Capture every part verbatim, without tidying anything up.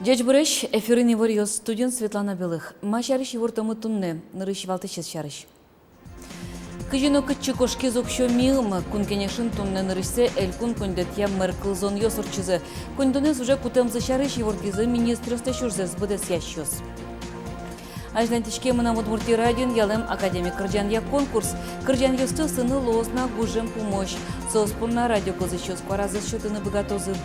Ӟечбуресь! Эфирын иворъёс, студиын Светлана Белых. Ма сярысь ивортомы туннэ? Нырысь валтӥсез сярысь. Кызьы но кытчы кошкиз уксё миым? Кун Кенешын туннэ нырысьсэ элькун коньдэтъя мер кылзонъёс ортчизы. Коньдонэз уже кутэмзы сярысь ивортӥзы министръёслэсь ужзэс быдэсъясьёс. Азьланьтӥське «Мынам Удмуртие» радиоын ялэм академик кырӟанъя конкурс. Кырӟанъёсты ыстыны луоз на гужем пумозь. Соос понна радио кылзӥсьёс куаразэс сётыны быгатозы.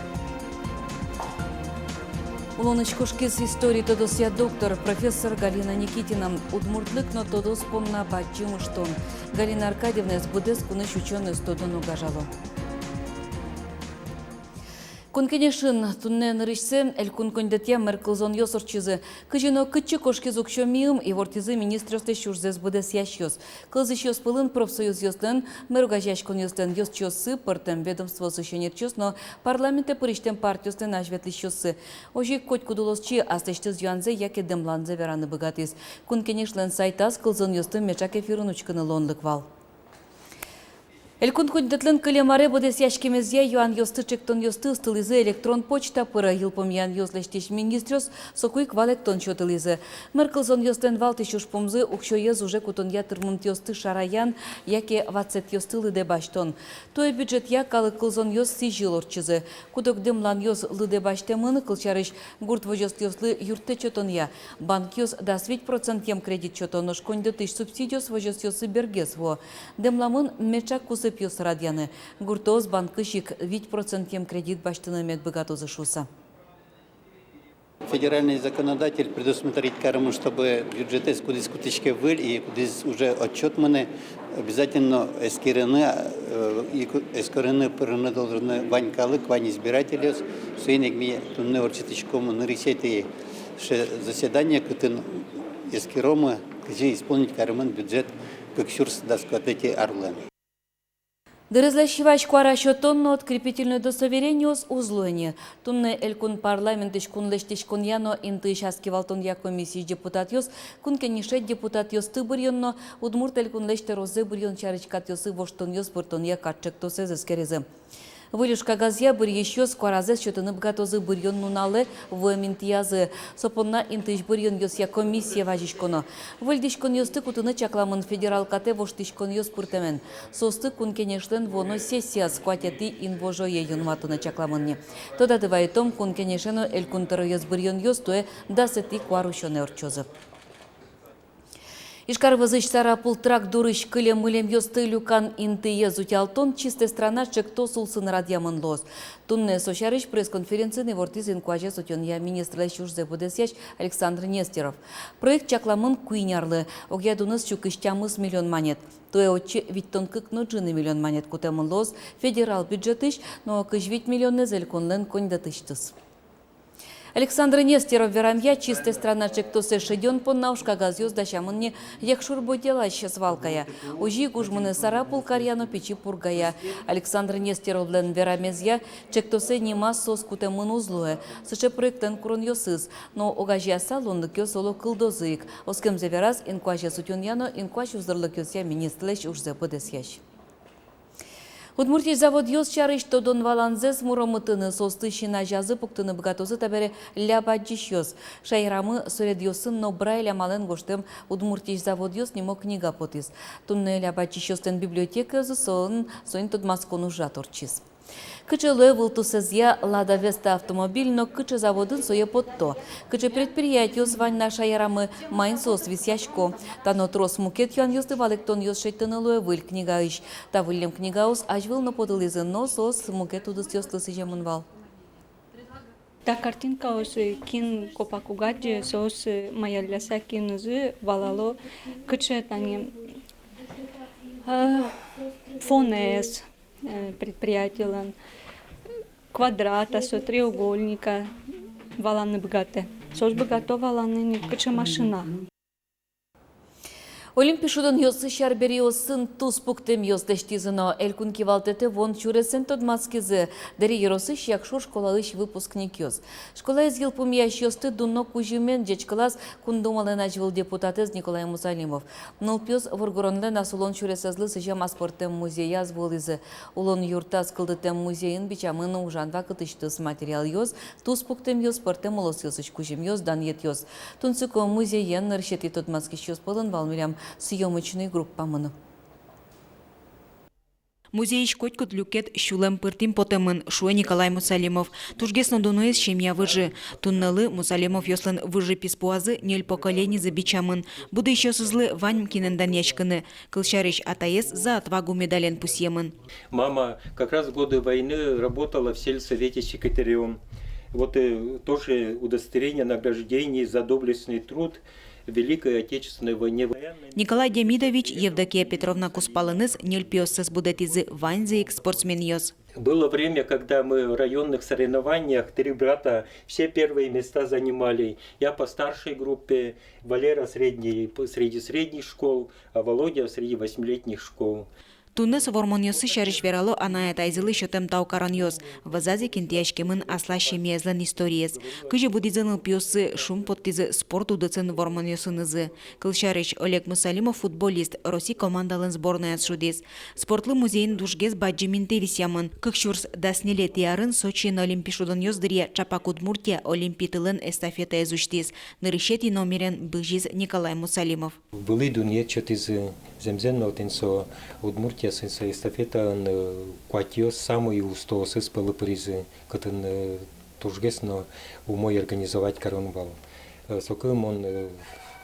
Улонысь кошкиз история тодосъя доктор, профессор Галина Никитина. Удмуртлык но тодос понна бадӟым ыштон. Галина Аркадьевнаез быдэс кунысь учёнойёс тодо но гажало. Кун Кенешын туннэ нырысьсэ элькун коньдэтъя мер кылзонъёс ортчизы. Кызьы но кытчы кошкиз уксё миым, ивортӥзы министръёслэсь ужзэс быдэсъясьёс. Кылзӥсьёс пӧлын профсоюзъёслэн, мер огазеяськонъёслэн ёзчиоссы, пӧртэм ведомствоосысь ӧнерчиос но парламентэ пырысьтэм партиослэн азьветлӥсьёссы. Озьы ик котькуд улосчи аслэсьтыз юанзэ яке дэмланзэ вераны быгатӥз. Кун Кенешлэн сайтаз кылзонъёсты меӵак эфирын учкыны луонлык вал. Элькун коньдэтлэн кылем аре быдэсъяськемезъя юанъёсты, ӵектонъёсты ыстылӥзы электрон почта пыр. Йылпумъянъёс лэсьтӥсь министръёс соку ик валэктон сётылӥзы. Мер кылзонъёслэн валтӥсь ужпумзы — уксёез уже кутонъя тырмымтэосты шараян яке ватсэтъёсты лыдэ басьтон. Туэ бюджетъя калык кылзонъёс сӥзьыл ортчизы. Куд-ог дэмланъёс лыдэ басьтэмын, кылсярысь, гурт возёсъёслы юрттэт сётонъя. Банкъёс дас вить процентъем кредит сёто, нош коньдэтысь субсидиос возёсъёсы бергес вуо. Дэмламын меӵак кусыпъёс радъяны. Гуртоос банкысь ик вить процентъем кредит басьтыны мед быгатозы шуыса. Федеральный законодатель предусмотреть каремын, чтобы бюджетэз, кудӥз кутӥське выль и кудӥз уже отчёт мынэ, обязательно эскерыны, э, и ку-, эскерыны пырыны должны вань калык, вань избирательёс. Соин ик ми туннэ ортчытӥськомы нырысетӥ ше-, заседание, кытын эскеромы, кызьы исполнить каремын бюджет кык сюрс дас куатетӥ арлэн. Дырызлэсь вазь куара сётон но открепительной удостоверениос уз луэ ни. Туннэ Элькун парламентысь кун лэсьтӥськонъя но интыысь аскивалтонъя комиссиысь депутатъёс Кун Кенеше депутатъёсты быръён но Удмурт Элькунлэсь тӧрозэ быръён сярысь катъёсы воштонъёс пыртонъя кат ӵектосэз эскеризы. Выль ужкагазъя быръисьёс куаразэс сётыны быгатозы быръён нуналэ вуэм интыязы. Со понна интыысь быръёнъёсъя комиссие вазиськоно. Выльдӥськонъёсты кутыны чакламын федерал катэ воштӥськонъёс пыртэмен. Соосты Кун Кенешлэн вуоно сессияз куатетӥ инвожое юнматыны чакламын ни. Тодады вайытом, Кун Кенеше но Элькун тӧроез быръёнъёс туэ дасэтӥ куарусёнэ ортчозы. Ижкар вӧзысь Сарапул тракт дурысь кылем-мылемъёсты люкан интыез утялтон «Чистая страна» ӵектос улсын радъямын луоз. Туннэ со сярысь пресс-конференциын ивортӥз инкуазез утёнъя министрлэсь ужзэ быдэсъясь Александр Нестеров. Проект чакламын куинь арлы, огъя дуныз сю кызь тямыс миллион манет. Туэ отчы витьтон кык но ӝыны миллион манет кутэмын луоз федерал бюджетысь, но кызь вить миллионэз элькунлэн коньдэтысьтыз. Александр Нестеров верамъя, «Чистая страна» ӵектосэ шедён понна ужкагазъёс дасямын ни Якшур-Бӧдьялась свалкая. Озьы ик уж мынэ Сарапул каръя но Пичи Пургая. Александр Нестеровлэн верамезъя, ӵектосэ нимаз соос кутэмын уз луэ. Сыӵе проектлэн куронъёсыз но огазеяса луонлыкъёс, оло, кылдозы ик. Оскемзэ вераз инкуазез утёнъя но инкуазь узырлыкъёсъя министрлэсь ужзэ быдэсъясь. Удмуртиысь заводъёс сярысь тодон-валанзэс муромытыны, соосты син азязы пуктыны быгатозы табере ляб адӟисьёс. Шаерамы суредъёсын но Брайль амалэн гожтэм «Удмуртиысь заводъёс» нимо книга потӥз. Туннэ ляб адӟисьёслэн библиотекаязы, соин, соин тодматскон ужрад ортчиз. Кыӵе луэ вылтусэзъя «Лада Веста» автомобиль но кыӵе заводын сое потто? Кыӵе предприятиос вань на шаерамы, маин соос висъясько? Та но трос мукет юанъёслы валэктонъёс шедьтыны луэ выль книгаысь. Та выллем книгаос азьвыл но потылӥзы, но соос мукет удысъёслы сӥземын вал. Та картинкаос, э, кин копак уг адӟы, соос, э, маялляса кинызы валало, кыӵе тани, э, фонэз, э, предприятилэн, квадрата со, треугольника валаны быгатэ. Соос быгато валаны ни, кыӵе машина. Олимпи шудонъёсысь арбериосын туспуктэмъёс лэсьтӥзы но Элькун кивалтэтэ вуон сюресэн тодматскизы Дэри ёросысь Якшур школаысь выпускникъёс. Школаез йылпумъясьёсты дуно кузьымен ӟечкылаз Кун Думалэн азьвыл депутатэз Николай Мусалимов. Нылпиос воргоронлэн ас улон сюресэзлы сӥзем аспӧртэм музеяз вуылӥзы. Улон юртаз кылдытэм музейын бичамын ужан вакытысьтыз материалъёс, туспуктэмъёс, пӧртэм улосъёсысь кузьымъёс, данъетъёс. Тунсыко музеен нырысетӥ тодматскисьёс пӧлын вал милям съёмочной группамы но. Музейысь котькуд люкет сюлэм пыртӥм потэмын, шуэ Николай Мусалимов. Тужгес но дуноез семья выжы. Туннэлы Мусалимовъёслэн выжы писпуазы ньыль поколенизы бичамын. Будӥсьёсызлы вань кинэн данъяськыны. Кылсярысь, атаез «За отвагу» медален пусъемын. Мама как раз в годы войны работала в сельсовете секретарём. Вот, э, тоже удостоверение, награждение за доблестный труд в Великой Отечественной войне. Николай Демидович, Евдокия Петровна куспалыныз ньыль пиоссэс будэтӥзы, ваньзы ик спортсменъёс. Было время, когда мы в районных соревнованиях, три брата, все первые места занимали. Я по старшей группе, Валера средний, среди средних школ, а Володя среди восьмилетних школ. Туннэ со вормонъёссы сярысь верало анай-атайзылы сётэм тау каронъёс. Вӧзаз ик интыяськемын аслаз семьяезлэн историез. Кызьы будӥзы нылпиоссы, шумпоттӥзы спорт удысын вормонъёсынызы. Кылсярысь, Олег Мусалимов футболист, Росси командалэн сборнояз шудӥз. Спортлы музейын тужгес бадӟым инты висъямын. Кык сюрс дас ньылетӥ арын Сочиын Олимпи шудонъёс дыръя ӵапак Удмуртия олимпи тылэн эстафетаез усьтӥз. Нырысетӥ номерен бызиз Николай Мусалимов. Вылӥ дунъет сётӥзы, зэмзэ но тӥни со Удмуртиясын со эстафетаын, э, куатьёс самой устоосыз пӧлы пыризы, кытын, э, тужгес но умой организовать карон вал. Э, соку мон, э,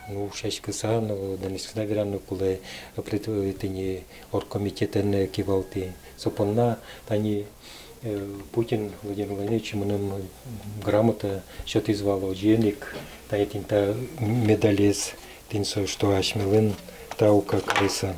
ну, ушъяськыса но, дэмласькыса вераны кулэ, э, пред-, э, тӥни оргкомитетэн, э, кивалтӥ. Со понна тани, э, Путин Владимир Владимирович мыным грамота сётӥз вал, озьы ик тани тӥни та медалез, тӥни со, что асьмелэн тау карыса.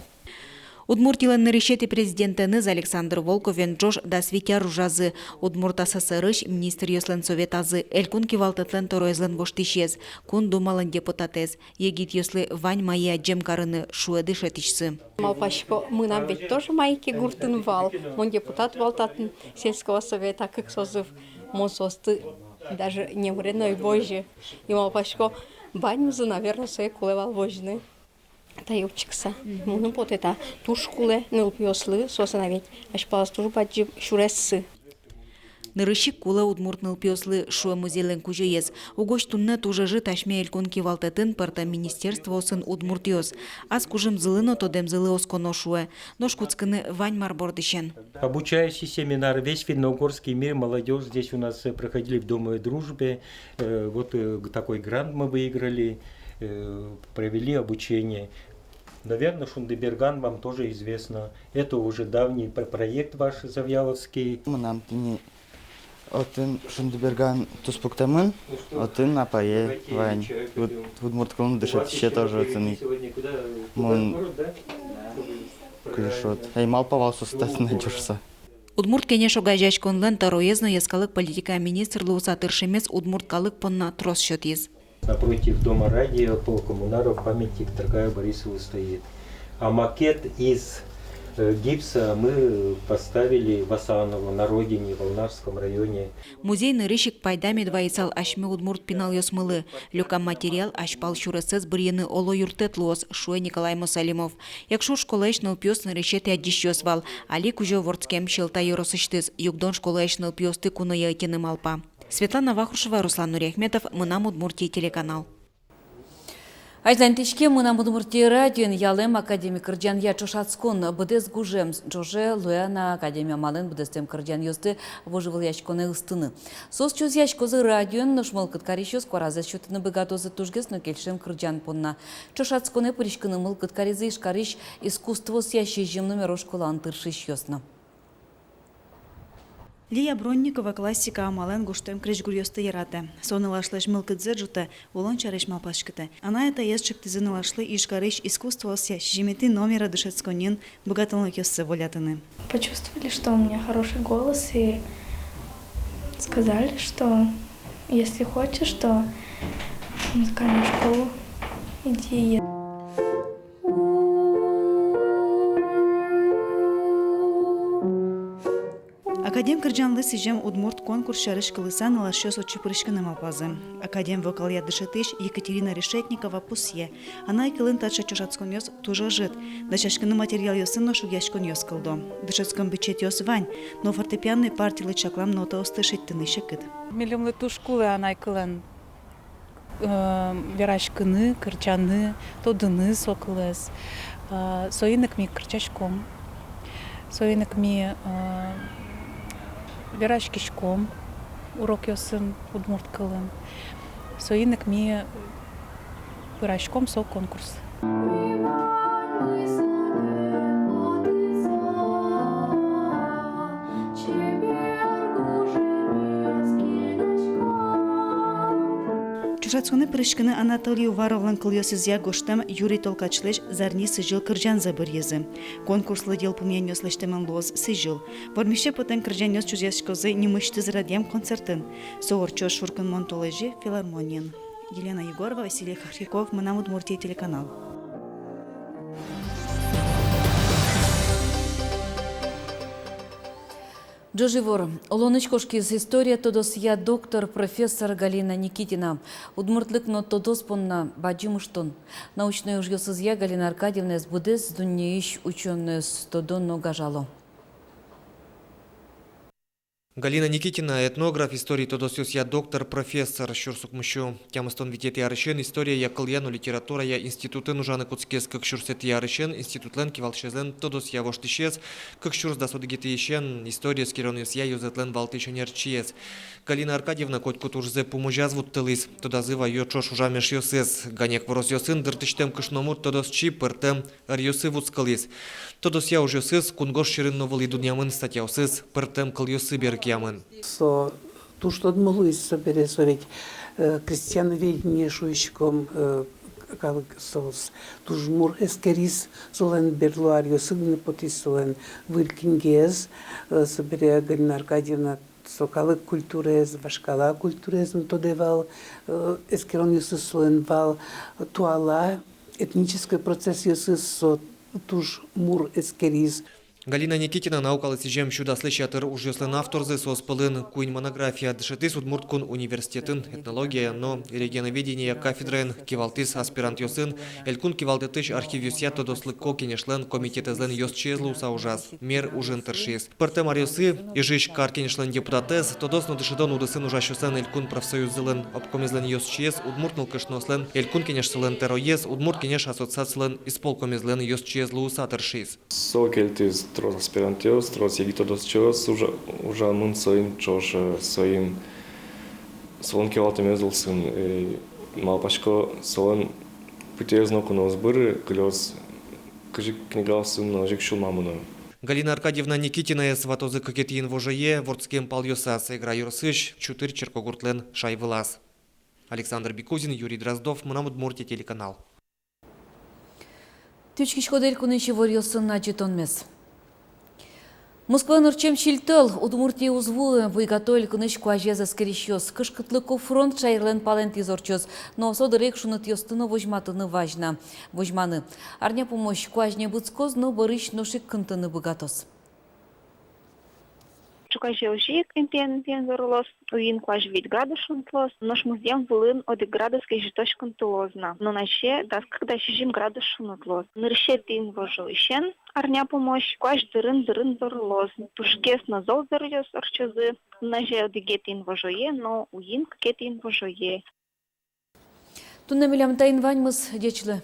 Удмуртилэн нырысетӥ президентэныз Александр Волковен ӵош дас вить ар ужазы Удмурт АССР-ысь Министръёслэн Советазы, Элькун кивалтэтлэн тӧроезлэн воштӥсез, Кун Думалэн депутатэз. Егитъёслы вань мае адӟем карыны, шуэ дышетӥсьсы. Малпасько, мынам ведь тоже маке гуртын вал. Мон депутат вал татын сельского совета, кык созыв. Мон соосты даже номыре но ӧй возьы. И малпасько, ваньмызлы, наверно, сое кулэ вал возьыны. Тае учкыса. Мыным потэ, та туж кулэ нылпиослы, соослэн ведь азьпалаз туж бадӟым сюрессы. Нырысь ик кулэ удмурт нылпиослы, шуэ музейлэн кузёез. Угось туннэ туж ӧжыт асьме элькун кивалтэтын, пӧртэм министерствоосын удмуртъёс. Ас кужымзылы но, тодэмзылы осконо, шуэ. Нош кутскыны вань мар бордысен. Обучающий семинар, весь финно-угорский мир, молодёжь здесь у нас, э, проходили в Доме дружбы, э, вот, э, такой грант мы выиграли, э, провели обучение. Наверно, Шундыберган вам тоже известно. Это уже давний п-, проект ваш завьяловский. Мынам тӥни отын Шундыберган туспуктэмын, отын апае вань. Уд-, удмурт кылын дышетӥсе тоже отын ик. Мон кылешод. Эй, малпа вал соосты татын адӟо шуса. Удмурт Кенеш огазеяськонлэн тӧроез но йӧскалык политикая министр луыса тыршемез удмурт калык понна трос сётӥз. Напротив Дома радио по Коммунаров памятник Трокаю Борисову стоит. А макет из, э, гипса мы поставили Васанову на родине, в Алнашском районе. Музей нырысь ик пайда мед вайысал асьме удмурт пиналъёсмылы. Люкам материал азьпал сюрессэс бырйыны оло юрттэт луоз, шуэ Николай Мусалимов. Якшур школаысь нылпиос нырысетӥ адӟисьёс вал. Али кузё вордскем Сьӧлта ёросысьтыз. Югдон школаысь нылпиосты куное ӧтьыны малпа. Светлана Вахрушева, Руслан Нуриахметов, «Мынам Удмуртие» телеканал. Азьланьтӥське «Мынам Удмуртие» радиоын ялэм академи кырӟанъя ӵошатскон. Быдэс гужем ӵоже луэ на академи амалэн быдэстэм кырӟанъёсты вожвылъяськонэ ыстыны. Соос чузъяськозы радиоын, нош мылкыд карисьёс куаразэс сётыны быгатозы тужгес но кельшем кырӟан понна. Ӵошатсконэ пыриськыны мылкыд каризы Ижкарысь искусствоосъя сизьым номеро школаын тыршисьёс но. Лия Бронникова классика амалэн гожтэм крезьгуръёсты яратэ. Со нылашлэсь мылкыдзэ ӝутэ, улон сярысь малпаськытэ. Анай-атаез ӵектӥзы нылашлы Ижкарысь искусствоосъя сизьыметӥ номеро дышетсконын быгатонлыкъёссэ волятыны. Почувствовали, что у меня хороший голос, и сказали, что если хочешь, то в музыкальную школу иди. Кырӟанлы сӥзем удмурт конкурс сярысь кылыса, нылашъёс отчы пыриськыны малпазы. Академ вокалъя дышетӥсь Екатерина Решетникова пусъе: анай кылын таӵе ӵошатсконъёс туж ӧжыт. Дасяськыны материалъёсын но шугъяськонъёс кылдо. Дышетскон бичетъёс вань, но фортепианной партилы чаклам нотаосты шедьтыны секыт. Милемлы туж кулэ анай кылын э, вераськыны, кырӟаны, тодыны со кылэз. Э, соин ик ми кырӟаськом. Соин ик ми, э, вераськиськом урокъёсын удмурт кылын. Соин ик ми пыраськом со конкурс. Ӵошатсконэ пыриськыны Анатолий Уваровлэн кылъёсызъя гожтэм Юрий Толкачлэсь «Зарни сӥзьыл» кырӟанзэ быръизы. Конкурслы йылпумъянъёс лэсьтэмын луоз сӥзьыл. Вормисе потэм кырӟанъёс чузъяськозы нимысьтыз радъям концертын. Со ортчоз шуркынмон толэзе филармониын. Елена Егорова, Василий Хохряков, «Мынам Удмуртие» телеканал. Ӝож ивор. Улонысь кошкиз история тодосъя доктор, профессор Галина Никитина. Удмуртлык но тодос понна бадӟым ыштон. Научной ужъёсызъя Галина Аркадьевнаез быдэс дуннеысь учёнойёс тодо но гажало. Галина Никитина, этнограф, история тодосъя доктор, профессор, сюрс укмыссю тямыстон витетӥ арысен историяя, кылъя но литературая институтын ужаны кутскиз. Кык сюрсэтӥ арысен институтлэн кивалтӥсезлэн тодосъя воштӥсез, кык сюрс дас одӥгетӥысен история эскеронъёсъя ёзэтлэн валтӥсь ӧнерчиез. Галина Аркадьевна котькуд ужзэ пумозяз вуттылӥз. Тодазы вайё ӵош ужам эшъёсыз. Ганек воросъёсын дыртӥсьтэм кышномурт тодосчи пӧртэм ӧръёсы вускылӥз. Тодосъя ужъёсыз кунгож сьӧрын но вылӥ дунъямын, статьяосыз пӧртэм кылъёсы берыкъямын. Со туж тодмо луиз. Собере со ведь, э, крестьяноведение шуиськом, э, калык соос туж мур эскериз, солэн берло аръёсы гинэ потӥз солэн выль книгаез, э, собере Галина Аркадьевна со калык культураез, вашкала культураез но тодэ вал, э, эскеронъёсыз солэн вал, туала этнической процессъёсыз со туж мур эскериз. Галина Никитина наукалы сӥзем сю даслэсь ятыр ужъёслэн авторзы, соос пӧлын куинь монография. Дышетӥз Удмурт кун университетын этнология но регионоведение кафедраын, кивалтӥз аспирантъёсын, элькун кивалтэтысь архивъёсъя тодослыко кенешлэн комитетэзлэн ёзчиез луыса ужаз, мер ужын тыршиз. Пӧртэм аръёсы Ижысь кар кенешлэн депутатэз, тодос но дышетон удысын ужасьёслэн элькун профсоюззылэн обкомезлэн ёзчиез, удмурт нылкышноослэн элькун кенешсылэн тӧроез, Удмурт кенеш ассоциацилэн исполкомезлэн ёзчиез луыса тыршиз. Со кельтӥз трос аспирантъёс, трос егит тодосчиос ужа-, ужамын соин ӵош, э, соин, солэн кивалтэмез улсын, э, малпасько, солэн пытьыез ноку но уз быры, кылёз, кызьы книгаосын но озьы ик сюлмамын. Галина Аркадьевна Никитинаез ватозы кыкетӥ инвожое вордскем палъёсаз Эгра ёросысь Чутырь черкогуртлэн шай вылаз. Александр Бекузин, Юрий Дроздов, «Мынам Удмуртие» телеканал. Тӥ учкиськоды элькунысь иворъёсын адӟытонмес. Москваын ортчем сильтӧл Удмуртие уз вуы. Буйгато элькунысь куазез эскерисьёс. Кышкытлыко фронт шаерлэн палэнтӥз ортчоз, но со дыре ик шунытъёсты но возьматыны вазь на. Возьманы. Арня пумозь куазь небыт куз но бӧрысь нош ик кынтыны быгатоз. Ӵуказе озьы ик интыян-интыян зорылоз, уин куазь вить градус шуныт луоз, нош музъем вылын одӥг градус кезьытозь кынтылоз на. Нуназе дас кык-дас сизьым градус шуныт луоз. Нырысетӥ инвожоысен арня пумозь куазь дырын-дырын зорылоз. Тужгес но зол зоръёс ортчозы нуназе одӥгетӥ инвожое но уин кыкетӥ инвожое. Туннэ милям таин ваньмыз. Ӟеч луэ.